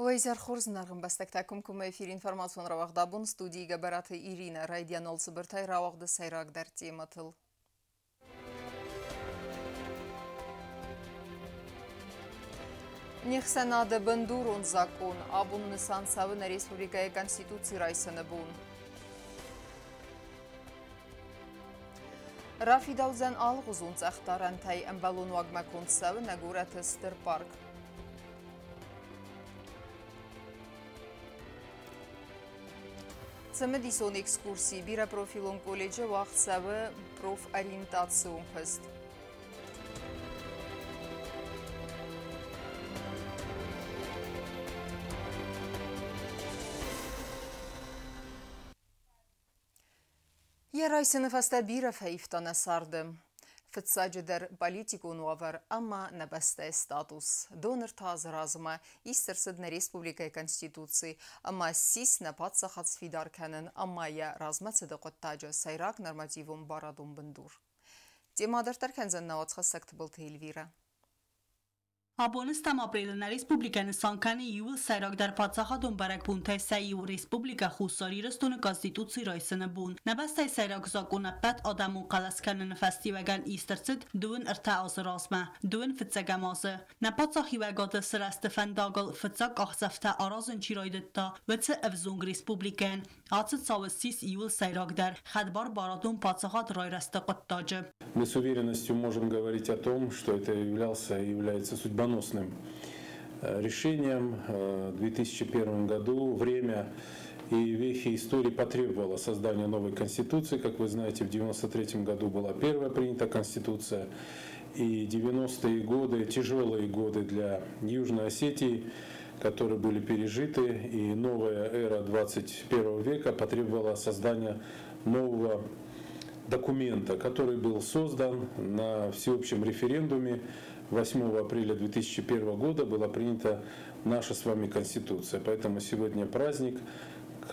Уӕ изӕр хорз, зынаргъ ӕмбӕстӕгтӕ, комкоммӕ эфир информацион рауагъд «Абон», студийы Гӕбӕраты Иринӕ. Райдианыл цыбыртӕй рауагъды сӕйрагдӕр темӕтыл. Не хсӕнады бындурон закъон абон нысан цӕуы нӕ республикӕйы Конституци райсыны бон. Рафидаудзӕн алыгъуызон цъӕхдарӕнтӕй ӕмбӕлон уагмӕ конд цӕуы нӕ горӕты Стыр парк. Цымыдисон экскурси бирӕпрофилон колледжы уагъд цӕуы профориентацион куыст. Йӕ райсыны фӕстӕ бирӕ фӕивта нӕ царды. Фыццаджыдӕр политикон уавӕр ӕмӕ нӕ бӕстӕйы статус. Донорты азы размӕ ист ӕрцыд нӕ республикӕйы Конституци ӕмӕ ссис нӕ паддзахад сфидар кӕнын ӕмӕ йӕ размӕцыды хъуыддаджы сӕйраг нормативон барадон бындур. Темӕ дарддӕр кӕндзӕн нӕ уацхӕссӕг Тыбылты Эльвирӕ. Абоны стӕм апрелы нӕ республикӕ нысан кӕны иууыл сӕйрагдӕр паддзахадон бӕрӕгбонтӕй сӕ иу Республикӕ Хуссар Ирыстоны Конституци райсыны бон. Нӕ бӕстӕйы сӕйраг закъон ӕппӕт адӕмон хъӕлӕс кӕныны фӕстиуӕгӕн ист ӕрцыд 23 азы размӕ, дыууын фыццӕгӕм азы. Нӕ паддзахиуӕгады сырӕзты фӕндагыл фыццаг къахдзӕфтӕ аразын чи райдыдта, уыцы ӕвзонг республикӕйӕн ацы цау ссис иууыл сӕйрагдӕр хӕдбар барадон паддзахад райрӕзты хъуыддаджы. Мы с уверенностью можем говорить о том, что это являлся и является судьбоносным решением. В 2001 году время и вехи истории потребовало создания новой конституции. Как вы знаете, в 1993 году была первая принята конституция. И 90-е годы, тяжелые годы для Южной Осетии, которые были пережиты, и новая эра 21 века потребовала создания нового документа, который был создан на всеобщем референдуме 8 апреля 2001 года была принята наша с вами Конституция. Поэтому сегодня праздник,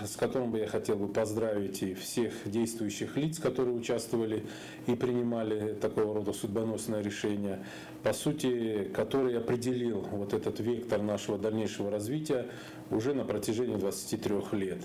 с которым бы я хотел бы поздравить и всех действующих лиц, которые участвовали и принимали такого рода судьбоносное решение, по сути, который определил вот этот вектор нашего дальнейшего развития уже на протяжении 23 лет.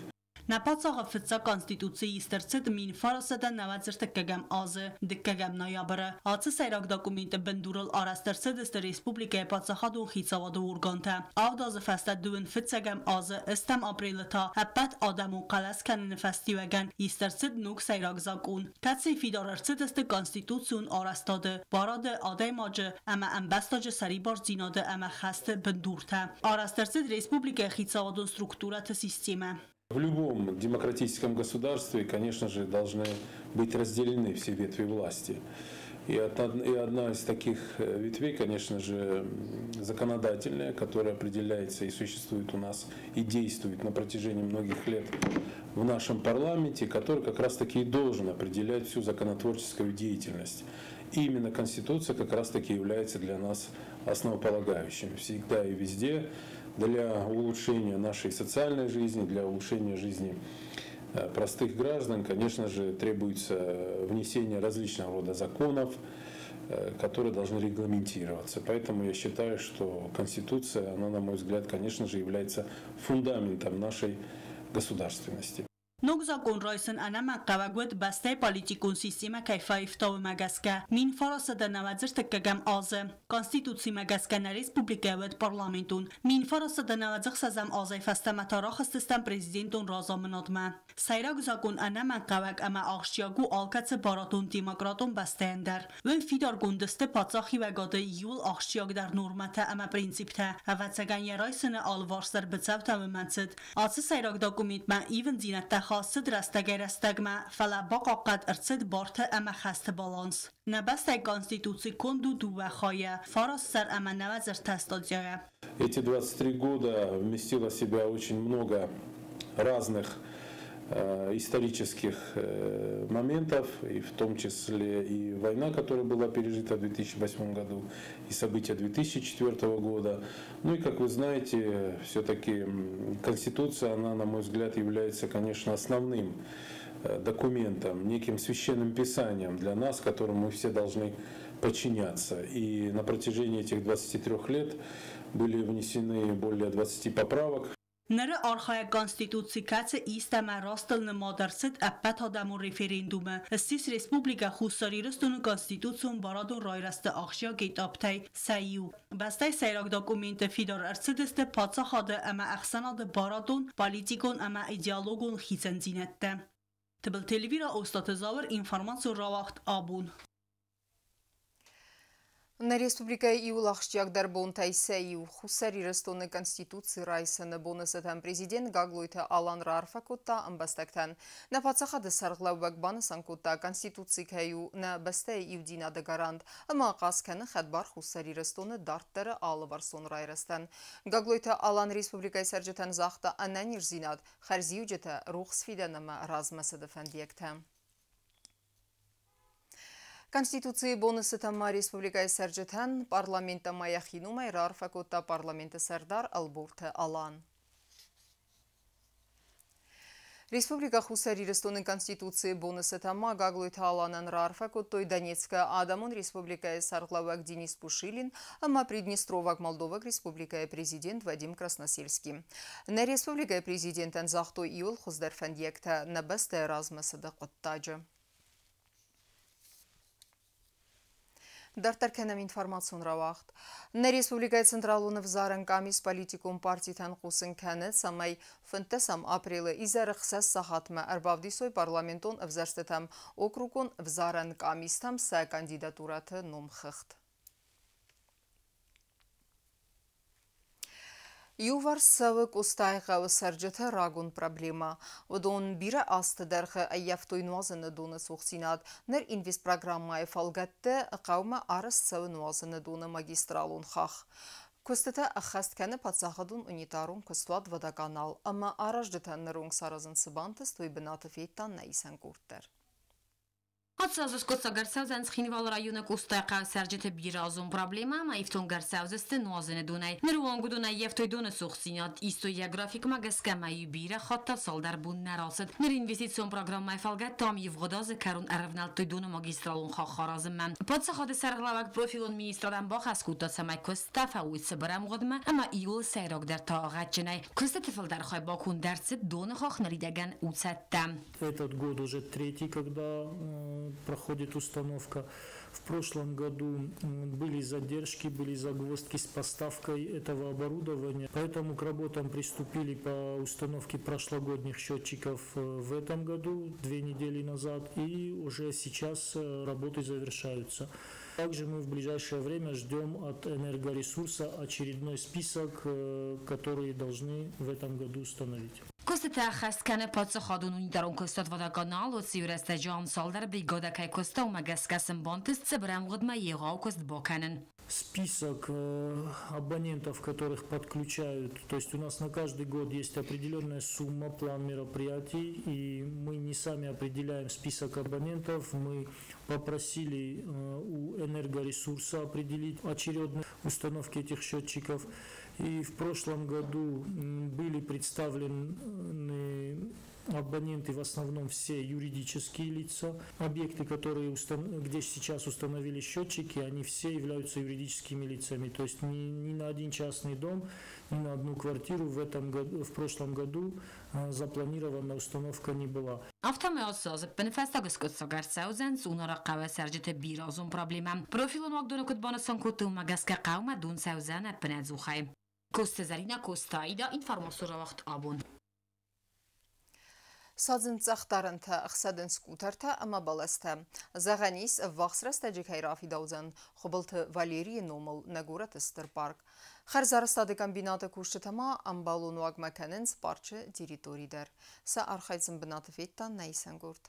Нӕ паддзахы фыццаг конституци ист ӕрцыд 1991 азы дыккӕгӕм ноябры. Ацы сӕйраг документы бындурыл арӕзт ӕрцыдысты республикӕйы паддзахадон хицауады органтӕ. Авд азы фӕстӕ дыууын фыццӕгӕм азы ӕстӕм апрелы та ӕппӕт адӕмон хъӕлӕс кӕныны фӕстиуӕгӕн ист ӕрцыд ног сӕйраг закъон, кӕцыйы фидар ӕрцыдысты конституцион арӕзтады, барады, адӕймаджы ӕмӕ ӕмбӕстаджы сӕрибардзинады ӕмӕ хӕсты бындуртӕ. Арӕзт ӕрцыд республикӕйы хицауадон структурӕты системӕ. В любом демократическом государстве, конечно же, должны быть разделены все ветви власти. И одна из таких ветвей, конечно же, законодательная, которая определяется и существует у нас и действует на протяжении многих лет в нашем парламенте, который как раз-таки и должен определять всю законотворческую деятельность. И именно Конституция как раз-таки является для нас основополагающим всегда и везде для улучшения нашей социальной жизни, для улучшения жизни простых граждан, конечно же, требуется внесение различного рода законов, которые должны регламентироваться. Поэтому я считаю, что Конституция, она, на мой взгляд, конечно же, является фундаментом нашей государственности. Ног закъон райсын ӕнӕмӕнгхъӕуӕг уыд бӕстӕйы политикон системӕ кӕй фӕивта, уымӕ гӕсгӕ. 1990 азы Конституцимӕ гӕсгӕ нӕ республикӕ уыд парламентон. 1996 азӕй фӕстӕмӕ та рахызтыстӕм президентон разамынадмӕ. Сӕйраг закъон ӕнӕмӕнгхъӕуӕг ӕмӕ ахсджиаг у алкӕцы барадон демократон бӕстӕйӕн дӕр. Уым фидаргонд сты паддзахиуӕгады иууыл ахсджиагдӕр нормӕтӕ ӕмӕ принциптӕ. Ӕвӕццӕгӕн йӕ райсыны алыварс дӕр быцӕутӕ уымӕн цыд. Ацы сӕйраг документмӕ ивындзинӕдтӕ хаст цыд рӕстӕгӕй-рӕстӕгмӕ, фӕлӕ бахъахъхъӕд ӕрцыд барты ӕмӕ хӕсты баланс. Нӕ бӕстӕйы Конституци конд у дыууӕ хайӕ, фараст сӕр ӕмӕ 93 статьяйӕ. Эти 23 года вместило в себя очень много разных исторических моментов, и в том числе и война, которая была пережита в 2008 году, и события 2004 года. Ну и, как вы знаете, все-таки Конституция, она, на мой взгляд, является, конечно, основным документом, неким священным писанием для нас, которому мы все должны подчиняться. И на протяжении этих 23 лет были внесены более 20 поправок. Ныры архайӕг Конституци, кӕцы ист ӕмӕ растыл нымад ӕрцыд ӕппӕтадӕмон референдумы, ссис Республикӕ Хуссар Ирыстоны конституцион барадон райрӕзты ахсджиаг этаптӕй сӕ иу. Бӕстӕйы сӕйраг документы фидар ӕрцыдысты паддзахады ӕмӕ ӕхсӕнады барадон, политикон ӕмӕ идеологон хицӕндзинӕдтӕ. Тыбылты Эльвира, Остъаты Зауыр, информацион рауагъд Абон. Нӕ республикӕйы иууыл ахсджиагдӕр бонтӕй сӕ иу Хуссар Ирыстоны Конституци райсыны боны цытӕн президент Гаглойты Алан раарфӕ кодта ӕмбӕстӕгтӕн. Нӕ паддзахады сӕргълӕууӕг банысан кодта, Конституци кӕй у нӕ бӕстӕйы иудзинады гарант ӕмӕ ахъаз кӕны хӕдбар Хуссар Ирыстоны дарддӕры алыварсон райрӕзтӕн. Гаглойты Алан республикӕйы цӕрджытӕн загъта ӕнӕниздзинад, хӕрзиуджытӕ, рухс фидӕн ӕмӕ размӕцыды фӕндиӕгтӕ. Конституцийы боны цытӕн ма республикӕйы цӕрджытӕн парламент ӕмӕ йӕхи номӕй раарфӕ кодта парламенты сӕрдар Ӕлборты Алан. Республикӕ Хуссар Ирыстоны Конституцийы боны цытӕн ма Гаглойты Аланӕн раарфӕ кодтой Донецкы Адӕмон Республикӕйы сӕргълӕууӕг Денис Пушилин ӕмӕ Приднестроваг Молдоваг Республикӕйы президент Вадим Красносельский. Нӕ республикӕйы президентӕн загътой иууыл хуыздӕр фӕндиӕгтӕ нӕ бӕстӕйы размӕцыды хъуыддаджы. Дарддӕр кӕнӕм информацион рауагъд. Нӕ республикӕйы Централон ӕвзарӕн къамис политикон партитӕн хъусын кӕны, цӕмӕй 15 апрелы изӕры 6 сахатмӕ ӕрбавдисой парламентон ӕвзӕрстытӕм округон ӕвзарӕн къамистӕм сӕ кандидатурӕты номхыгъд. Иуварс цӕуы Къостайыхъӕуы цӕрджыты рагон проблемӕ. Уыдон бирӕ азты дӕргъы ӕййӕфтой нуазыны доны цухдзинад. Ныр инвестпрограммӕйы фӕлгӕтты хъӕумӕ арӕзт цӕуы нуазыны доны магистралон хахх. Куыстытӕ ӕххӕст кӕны паддзахадон унитарон куыстуат «Водоканал» ӕмӕ аразджытӕн ныронг саразын цы бантыст, уый бынаты федта нӕ исӕн къорд дӕр. Ацы азы скъуыддзаг ӕрцӕудзӕн Цхинвалы районы Къостайыхъӕуы цӕрджыты бирӕазон проблемӕ ӕмӕ ифтонг ӕрцӕудзысты нуазыны донӕй. Ныры онг уыдон ӕййӕфтой доны цухдзинад. Истой йӕ графикмӕ гӕсгӕ ӕмӕ-иу бирӕ хатт та цалдӕр бон нӕ рацыд. Ныр инвестицион программӕйы фӕлгӕтты ам ивгъуыд азы кӕрон ӕрӕвнӕлдтой доны магистралон хахх аразынмӕ. Паддзахады сӕргълӕууӕг профилон министрадӕн бахӕс кодта, цӕмӕй куысттӕ фӕуой цыбыр ӕмгъуыдмӕ ӕмӕ иууыл сӕйрагдӕр та гъӕдджынӕй. Куыстыты фылдӕр хай баконд ӕрцыд, доны хахх ныридӕгӕн у цӕттӕ. Этот год уже третий, когда проходит установка. В прошлом году были задержки, были загвоздки с поставкой этого оборудования. Поэтому к работам приступили по установке прошлогодних счетчиков в этом году, 2 недели назад, и уже сейчас работы завершаются. Также мы в ближайшее время ждем от энергоресурса очередной список, который должны в этом году установить. Куыстытӕ ӕххӕст кӕны паддзахадон унитарон куыстуат «Водоканал», уыцы рӕстӕджы ам цалдӕр бригадӕ кӕй куыста, уымӕ гӕсгӕ сын бантыст цыбыр ӕмгъуыдмӕ егъау куыст бакӕнын. Список абонентов, которых подключают. То есть у нас на каждый год есть определенная сумма, план мероприятий, и мы не сами определяем список абонентов, мы попросили у энергоресурса определить очередность установки этих счетчиков. И в прошлом году были представлены абоненты, в основном все юридические лица. Объекты, которые, где сейчас установили счетчики, они все являются юридическими лицами. То есть ни на один частный дом, ни на одну квартиру в, этом году, в прошлом году запланирована установка не была. Афтӕмӕй ацы азы ӕппынфӕстаг скъуыддзаг ӕрцӕудзӕн Цъунары хъӕуы цӕрджыты бирӕазон проблемӕ. Профилон уагдоны куыд банысан кодтой, уымӕ гӕсгӕ хъӕумӕ дон цӕудзӕн ӕппынӕдзухӕй. Коцты Зӕринӕ, Коцты Аида, информацион рауагъд Абон. Садзынц цъӕхдарӕнтӕ, ӕхсӕдынц къутӕртӕ ӕмӕ бӕлӕстӕ. Зӕгъӕн ис, ӕввахс рӕстӕджы кӕй рафидаудзӕн Хуыбылты Валерийы номыл нӕ горӕты стыр парк. Хӕрзарӕзтады комбинаты кусджытӕ ма ӕмбӕлон уагмӕ кӕнынц парчы территори дӕр. Сӕ архайд сын бынаты федта нӕ исӕн къорд.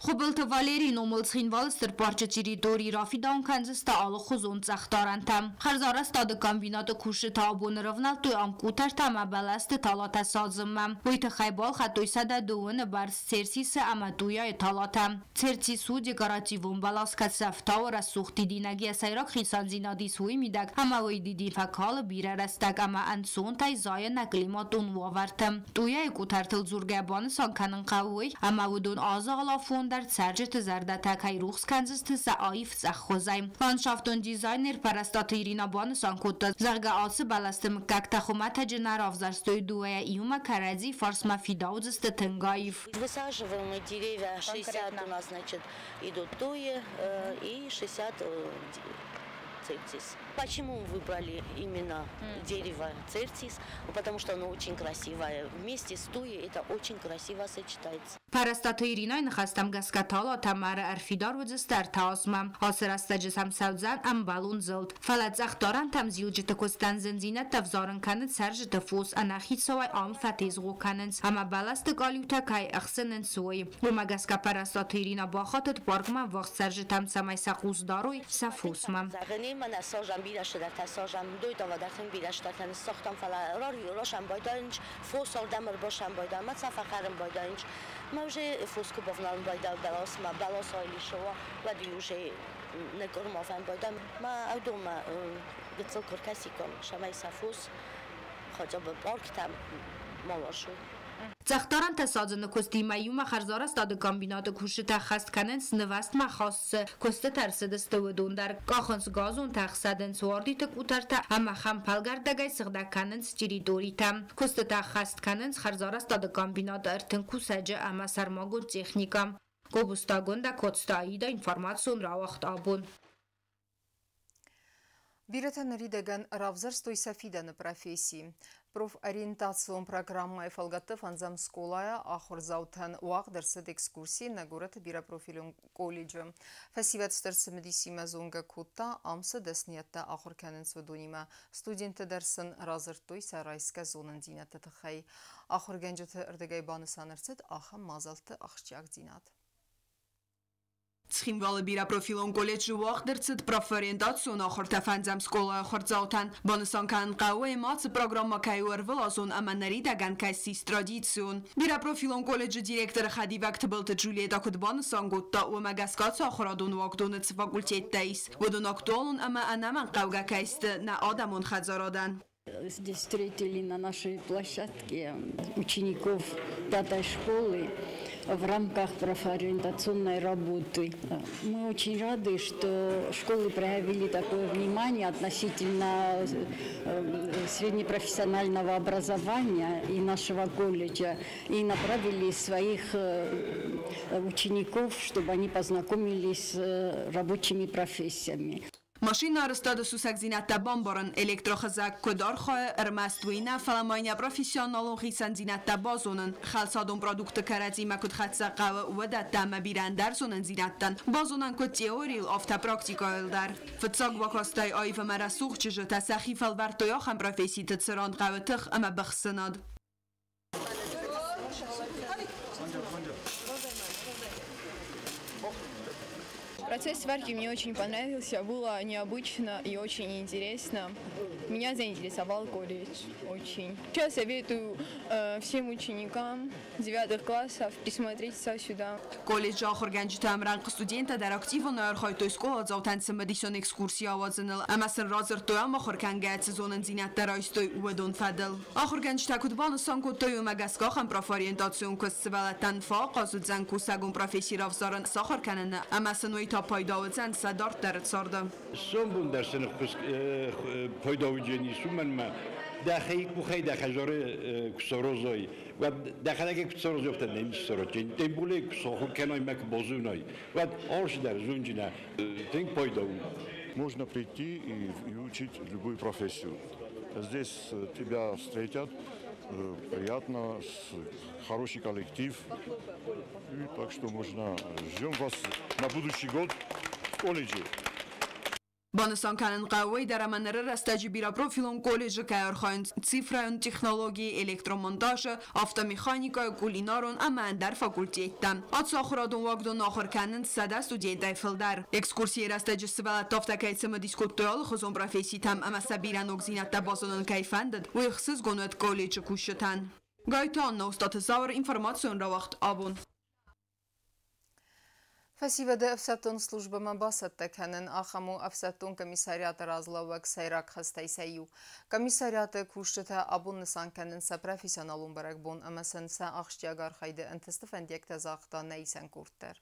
Хуыбылты Валерийы номыл Цхинвалы стыр парчы территори рафидауын кӕндзысты алыхуызон цъӕхдарӕнтӕ. Хӕрзарӕзтады комбинаты кусджытӕ абон ӕрӕвнӕлдтой ам къутӕртӕ ӕмӕ бӕлӕсты талатӕ садзынмӕ. Уый тыххӕй балхӕдтой 102 бӕрц церцисы ӕмӕ туяйы талатӕ. Церцис у декоративон бӕлас, кӕцы ӕфтауы рӕсугъд дидинӕг. Йӕ сӕйраг хицӕндзинад ис уый мидӕг, ӕмӕ уый дидин фӕкалы бирӕ рӕстӕг ӕмӕ ӕнцонтӕй зайы нӕ климатон уавӕрты. Туяйы къутӕртыл дзургӕ банысан кӕнын хъӕуы уый, ӕмӕ уыдон азы алафон дӕр цӕрджыты зӕрдӕтӕ кӕй рухс кӕндзысты сӕ аив цъӕххуызӕй. Ландшафтон дизайнер Пӕрӕстаты Ирина банысан кодта, зӕгъгӕ, ацы бӕлӕсты мыггӕгтӕ хуымӕтӕджы нӕ равзӕрстой, дыууӕйӕ иумӕ кӕрӕдзи фарсмӕ фидаудзысты тынг аив. Высаживаем мы деревья, 60 у нас, значит, идут туи и 60 цертис. Почему мы выбрали именно дерево цертис? Потому что оно очень красивое. Вместе с туей это очень красиво сочетается. Пӕрӕстаты Иринайы ныхӕстӕм гӕсгӕ талатӕ мӕры ӕрфидар уыдзысты 3 азмӕ. Ацы рӕстӕджы сӕм цӕудзӕн ӕмбӕлон зылд. Фӕлӕ цъӕхдарӕнтӕм зилджыты куыстӕн зындзинӕдтӕ ӕвзарын кӕны цӕрджыты фос, ӕнӕхицауӕй ам фӕтезгъо кӕнынц ӕмӕ бӕлӕсты къалиутӕ кӕй ӕхсынынц, уый. Уымӕ гӕсгӕ Пӕрӕстаты Ирина бахатыд паркмӕ ӕввахс цӕрджытӕм, цӕмӕй сӕ хъус дарой сӕ фосмӕ. Ма уже фоску бавналын байда бӕлас, ма бӕлас айлишова, уӕд уже ныкъуырма байда. Ма аудома гыццыл куы ркӕсиккам, цӕмӕй сӕ фос хотя бы парктӕм ма ласой. Цъӕхдарӕнтӕ садзыны куыстимӕ иумӕ хӕрзарӕзтады комбинаты кусджытӕ ӕххӕст кӕнынц нывӕстмӕ хаст цы куыстытӕ ӕрцыдысты, уыдон дӕр. Къахынц газонтӕ, ӕхсӕдынц уардиты къутӕртӕ ӕмӕ хӕмпӕлгӕрдӕгӕй сыгъдӕг кӕнынц территоритӕ. Куыстытӕ ӕххӕст кӕнынц хӕрзарӕзтады комбинаты 30 кусӕджы ӕмӕ сӕрмагонд техникӕ. Гобозты Агуындӕ, Коцты Аида, информацион рауагъд «Абон». Бирӕтӕ ныридӕгӕн равзӕрстой сӕ фидӕны професси. Профориентацион программӕйы фӕлгӕтты фӕндзӕм скъолайы ахуырдзаутӕн уагъд ӕрцыд экскурси нӕ горӕты бирӕпрофилон колледжы. Фӕсивӕд стыр цымыдисимӕ зонгӕ кодта, ам цы дӕсныйӕдтӕ ахуыр кӕнынц, уыдонимӕ. Студенттӕ дӕр сын радзырдтой сӕ райсгӕ зонындзинӕдты тыххӕй. Ахуыргӕнджыты рдыгӕй банысан ӕрцыд ахӕм мадзӕлтты ахсджиагдзинад. Цхинвалы бирӕпрофилон колледжы уагъд ӕрцыд профориентацион ахуыртӕ фӕндзӕм скъолайы ахуырдзаутӕн. Банысан кӕнын хъӕуы, ацы программӕ кӕй у ӕрвылазон ӕмӕ ныридӕгӕн кӕй ссис традицион. Бирӕпрофилон колледжы директоры хӕдивӕг Тыбылты Джульетта куыд банысан кодта, уымӕ гӕсгӕ ацы ахуырадон уагдоны цы факультеттӕ ис, уыдон актуалон ӕмӕ ӕнӕмӕнгхъӕугӕ кӕй сты нӕ адӕмон хӕдзарадӕн. Здесь встретили на нашей площадке учеников 5-й школы в рамках профориентационной работы. Мы очень рады, что школы проявили такое внимание относительно среднепрофессионального образования и нашего колледжа и направили своих учеников, чтобы они познакомились с рабочими профессиями. Машинӕарӕзтады сусӕгдзинӕдтӕ бамбарын, электрохызӕг куыд архайы, ӕрмӕст уый нӕ, фӕлӕ ма йын профессионалон хицӕндзинӕдтӕ базонын, хӕлцадон продукты кӕрӕдзимӕ куыд хӕццӕ хъӕуы, уыдӕттӕ ӕмӕ бирӕ ӕндӕр зонындзинӕдтӕн базонӕн куыд теорийыл, афтӕ практикӕйыл дӕр. Фыццаг бакастӕй аив ӕмӕ рӕсугъд чызджытӕ сӕхи фӕлвӕрдтой ахӕм професситы, цыран хъӕуы тых ӕмӕ быхсынад. Процесс сварки мне очень понравился, было необычно и очень интересно. Меня заинтересовал колледж очень. Сейчас советую всем ученикам 9 классов присмотреться сюда. Колледжы ахуыргӕнджыты ӕмрӕнхъ студенттӕ дӕр активон архайдтой скъоладзаутӕн цымыдисон экскурси ауадзыныл ӕмӕ сын радзырдтой ам ахуыр кӕнгӕйӕ цы зонындзинӕдтӕ райстой, уыдон фӕдыл. Ахуыргӕнджытӕ куыд банысан кодтой, уымӕ гӕсгӕ ахӕм профориентацион куыст сывӕллӕттӕн фӕахъаз уыдзӕн кусӕгон професси равзарын, сахуыр кӕныны ӕмӕ сын уый та пайда уыдзӕн сӕ дарддӕры царды. Сомбон дӕр сын пайда уыдзӕнис, уымӕн ӕмӕ дӕхи къухӕй дӕ хӕдзары куы саразай, уӕд дӕхӕдӕг куы саразай, афтӕ нӕ ницы саразай. Тем более куы сахуыр кӕнай мӕ куы базонай, уӕд алчидӕр зонджынӕ тынг пайда у. Можно прийти и учить любую профессию. Здесь тебя встретят приятно, хороший коллектив. И так что можно, ждем вас на будущий год в колледже. Банысан кӕнын хъӕуы дӕр ӕмӕ ныры рӕстӕджы бирӕпрофилон колледжы кӕй архайынц цифрӕйон технологийы, электромонтажы, автомеханикӕйы, кулинарон ӕмӕ ӕндӕр факультеттӕ. Ацы ахуырадон уагдоны ахуыр кӕнынц 100 студентӕй фылдӕр. Экскурсийы рӕстӕджы сывӕллӕттӕ афтӕ кӕй цымыдис кодтой алыхуызон професситӕм ӕмӕ сӕ бирӕ ногдзинӕдтӕ базонын кӕй фӕндыд, уый ӕхсызгон уыд колледжы кусджытӕн. Гайты Анна, Остъаты Зауыр, информацион рауагъд «Абон». Фӕсивӕды ӕфсӕддон службӕмӕ бацӕттӕ кӕнын ахӕм у ӕфсӕддон комиссариаты разлӕууӕг сӕйраг хӕстӕй сӕ иу. Комиссариаты кусджытӕ абон нысан кӕнынц сӕ профессионалон бӕрӕгбон ӕмӕ сын сӕ ахсджиаг архайды ӕнтысты фӕндиӕгтӕ загъта нӕ исӕн къорд дӕр.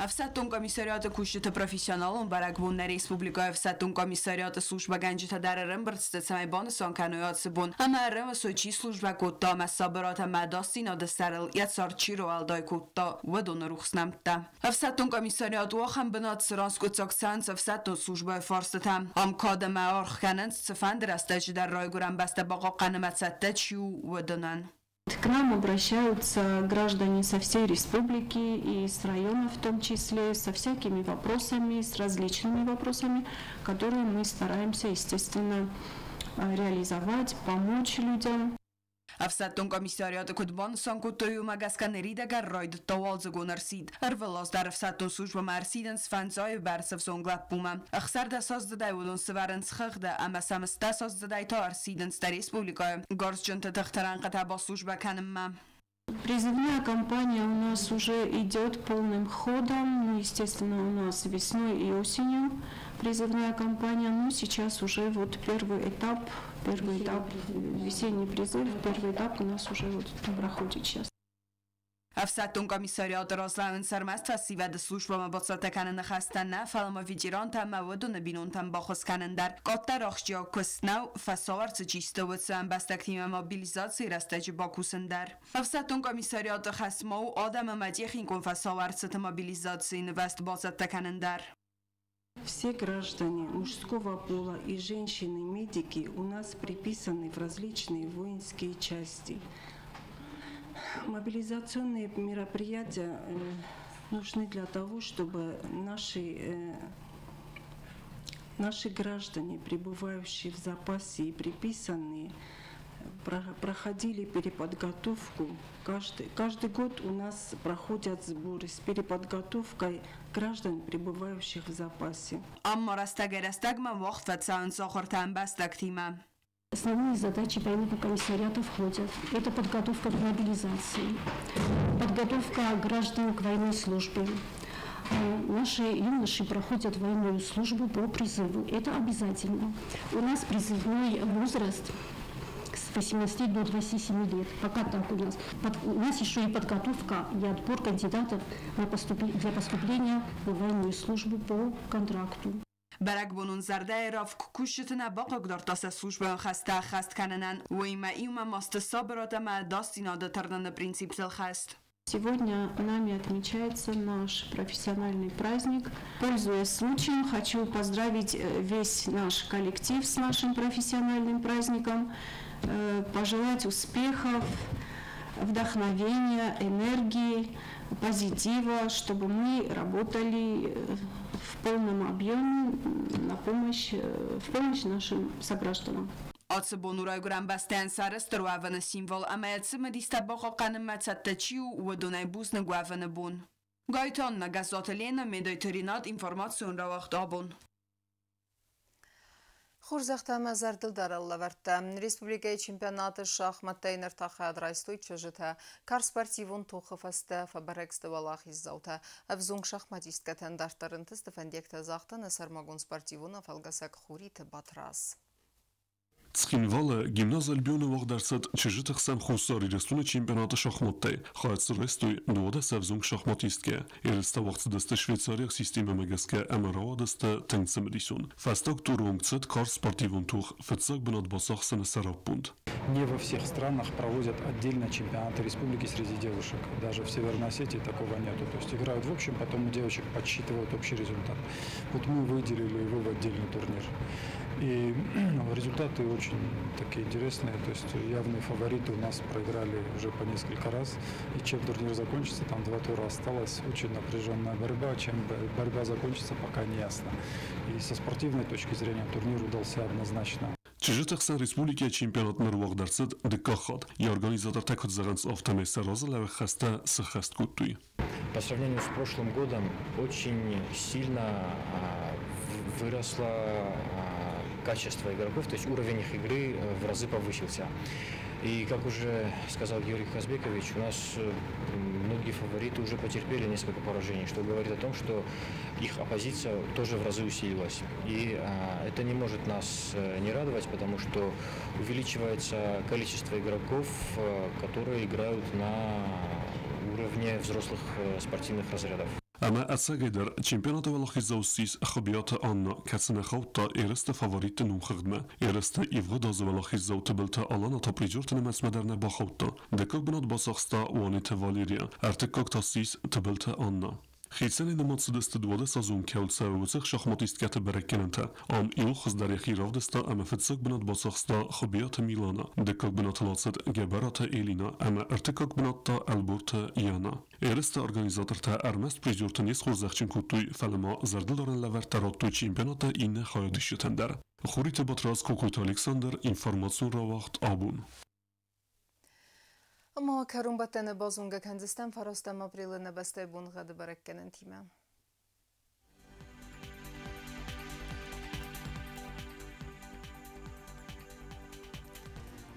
Ӕфсӕддон комиссариаты кусджыты профессионалон бӕрӕгбон. Нӕ республикӕйы ӕфсӕддон комиссариаты службӕгӕнджытӕ дӕр ӕрӕмбырд сты, цӕмӕй банысан кӕной ацы бон ӕмӕ ӕрымысой, чи службӕ кодта ӕмӕ сабырад ӕмӕ ӕдасдзинады сӕрыл йӕ цард чи рауӕлдай кодта, уыдоны рухс нӕмттӕ. Ӕфсӕддон комиссариат у ахӕм бынат, цы ран скъуыддзаг цӕуынц ӕфсӕддон службӕйы фарстытӕ. Ам кад ӕмӕ аргъ кӕнынц, цыфӕнды рӕстӕджы дӕр райгуырӕн бӕстӕ бахъахъхъӕнынмӕ цӕттӕ чи у, уыдонӕн. К нам обращаются граждане со всей республики и с районов в том числе, со всякими вопросами, с различными вопросами, которые мы стараемся, естественно, реализовать, помочь людям. Ӕфсӕддон комиссариаты куыд банысан кодтой, уымӕ гӕсгӕ ныридӕгӕн райдыдта уалдзыгон ӕрсидт. Ӕрвылаз дӕр ӕфсӕддон службӕмӕ ӕрсидынц фӕндзайы бӕрц ӕвзонг лӕппумӕ. 16-аздзыдӕй уыдон сӕвӕрынц хыгъды ӕмӕ сӕм 18-аздзыдӕй та ӕрсидынц нӕ республикӕйы гарзджынты тыхты рӕнхъытӕ баслужбӕ кӕнынмӕ. Призывная кампания у нас уже идет полным ходом. Ну, естественно, у нас весной и осенью призывная кампания. Но сейчас уже вот первый этап, весенний призыв, первый этап у нас уже вот проходит сейчас. Ӕфсӕддон комиссариаты раз лӕууынц ӕрмӕст фӕсивӕды службӕмӕ бацӕттӕ кӕныны хӕстӕ нӕ, фӕлӕ ма ветерантӕ ӕмӕ уыдоны бинонтӕн баххуыс кӕнын дӕр. Къаддӕр ахсджиаг куыст нӕу, фӕсарӕнты чи сты, уыцы ӕмбӕстӕгтимӕ мобилизацийы рӕстӕджы бакусын дӕр. Ӕфсӕддон комиссариаты хӕс ма у адӕм ӕмӕ техникон фӕсарӕнты мобилизацийы нывӕзт бацӕттӕ кӕнын дӕр. Все граждане мужского пола и женщины-медики у нас приписаны в различные воинские части. Мобилизационные мероприятия нужны для того, чтобы наши граждане, пребывающие в запасе и приписанные, проходили переподготовку. Каждый год у нас проходят сборы с переподготовкой граждан, пребывающих в запасе. Ам ма рӕстӕгӕй-рӕстӕгмӕ уагъд фӕцӕуынц ахуыртӕ ӕмбӕстӕгтимӕ. Основные задачи военного комиссариата входят. Это подготовка к мобилизации, подготовка граждан к военной службе. Наши юноши проходят военную службу по призыву. Это обязательно. У нас призывной возраст с 18 до 27 лет. Пока так у нас. У нас еще и подготовка и отбор кандидатов для поступления в военную службу по контракту. Бӕрӕгбонон зӕрдӕйы равг кусджыты нӕ бахъыгдардта сӕ службӕйон хӕстӕ ӕххӕст кӕнынӕн. Уыимӕ иумӕ ма сты сабырад ӕмӕ ӕдасдзинады тырныны принциптыл хӕст. Сегодня нами отмечается наш профессиональный праздник. Пользуясь случаем, хочу поздравить весь наш коллектив с нашим профессиональным праздником, пожелать успехов, вдохновения, энергии, позитива, чтобы мы работали в полном объеме в помощь нашим согражданам. Ацы бон у райгуырӕн бӕстӕйӕн сӕрыстыр уӕвыны символ ӕмӕ йӕ цымыдистӕ бахъахъхъӕнынмӕ цӕттӕ чи у, уыдонӕй бузныг уӕвыны бон. Гайты Анна, Гӕззаты Лена, Медойты Ринат, информацион рауагъд «Абон». Хорзӕхтӕ ӕмӕ зӕрдылдарӕн лӕвӕрттӕ. Республикӕйы чемпионаты шахматтӕй ныр та хайад райстой чызджытӕ. Карз спортивон тохы фӕстӕ фӕбӕрӕг сты уӕлахиздзаутӕ. Ӕвзонг шахматисткӕтӕн дарддӕр ӕнтысты фӕндиӕгтӕ загъта нӕ сӕрмагонд спортивон афӕлгӕсӕг Хуриты Батраз. Цхинвалы гимназ Альбионы уагъд ӕрцыд чызджыты хсӕн Хуссар Ирыстоны чемпионаты шахматтӕй. Хайад дзы райстой 12 ӕвзонг шахматисткӕ. Ерыстӕ уагъд цыдысты швейцариаг системӕмӕ гӕсгӕ ӕмӕ рауадысты тынг цымыдисон. Фӕстаг туры онг цыд карз спортивон тох фыццаг бынат бацахсыны сӕраппонд. Не во всех странах проводят отдельно чемпионаты республики среди девушек. Даже в Северной Осетии такого нету. То есть играют в общем, потом у девочек подсчитывают общий результат. Вот мы выделили его в отдельный турнир. И, ну, результаты очень такие интересные. То есть явные фавориты у нас проиграли уже по несколько раз. И чем турнир закончится, там два тура осталось, очень напряженная борьба. Чем борьба закончится, пока не ясно. И со спортивной точки зрения турнир удался однозначно. Чызджыты хсӕн республикӕйы чемпионат ныр уагъд ӕрцыд дыккаг хатт. Йӕ организатортӕ куыд зӕгъынц, афтӕмӕй сӕ разылӕууӕг хӕстӕ сӕххӕст кодтой. По сравнению с прошлым годом очень сильно выросло качество игроков, то есть уровень их игры в разы повысился. И, как уже сказал Георгий Казбекович, у нас многие фавориты уже потерпели несколько поражений, что говорит о том, что их оппозиция тоже в разы усилилась. И это не может нас не радовать, потому что увеличивается количество игроков, которые играют на уровне взрослых спортивных разрядов. Ӕмӕ ӕцӕгӕйдӕр чемпионаты уӕлахиздзау ссис Хуыбиаты Анна, кӕцы нӕ хаудта ерысты фаворитты номхыгъдмӕ. Ерысты ивгъуыд азы уӕлахиздзау Тыбылты Алана та призерты нымӕцмӕ дӕр нӕ бахаудта. Дыккаг бынат бацахста Уаниты Валерия, ӕртыккаг та ссис Тыбылты Анна. Хицӕнӕй нымад цыдысты 12-азон кӕуыл цӕуы уыцы шахматисткӕты бӕрӕггӕнӕнтӕ. Ам иуыл хуыздӕр йӕхи равдыста ӕмӕ фыццаг бынат бацахста Хуыбиаты Милана, дыккаг бынатыл ацыд Гӕбӕраты Элина ӕмӕ ӕртыккаг бынат та Ӕлборты Яна. Ерысты организатортӕ ӕрмӕст призерты не схорзӕхджын кодтой, фӕлӕ ма зӕрдылдарӕн лӕвӕрттӕ радтой чемпионаты иннӕ хайадисджытӕн дӕр. Хуриты Батрадз, Кокойты Александр, информацион рауагъд «Абон». Ӕмӕ кӕронбӕттӕны базонгӕ кӕндзыстӕм 9 апрелы нӕ бӕстӕйы боныгъӕды бӕрӕггӕнӕнтимӕ.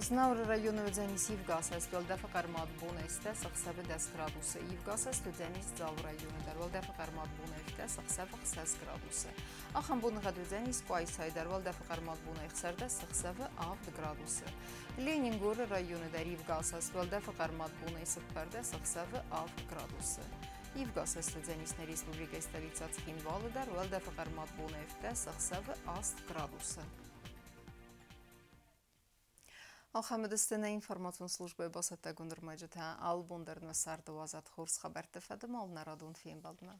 Знауыры районы уыдзӕнис ивгӕ асӕст, уӕлдӕфы хъӕрмад бонӕй 10, ӕхсӕвы 10 градусы. Ивгӕ асӕст уыдзӕнис Дзауы районы дӕр, уӕлдӕфы хъӕрмад бонӕй 10, ӕхсӕвы 6 градусы. Ахӕм боныгъӕд уыдзӕнис Къуайсайы дӕр, уӕлдӕфы хъӕрмад бонӕй 16, ӕхсӕвы 7 градусы. Ленингоры районы дӕр ивгӕ асӕст, уӕлдӕфы хъӕрмад бонӕй 14, ӕхсӕвы 7 градусы. Ивгӕ асӕст уыдзӕнис нӕ республикӕйы столицӕ Цхинвалы дӕр, уӕлдӕфы хъӕрмад бонӕй 10, ӕхсӕвы 8 градусы. Ахӕм уыдысты нӕ информацион службӕйы бацӕттӕгонд ӕрмӕджытӕ. Алы бон дӕр нӕ царды уадзӕд хорз хабӕртты фӕдыл нӕ радон фембӕлдмӕ.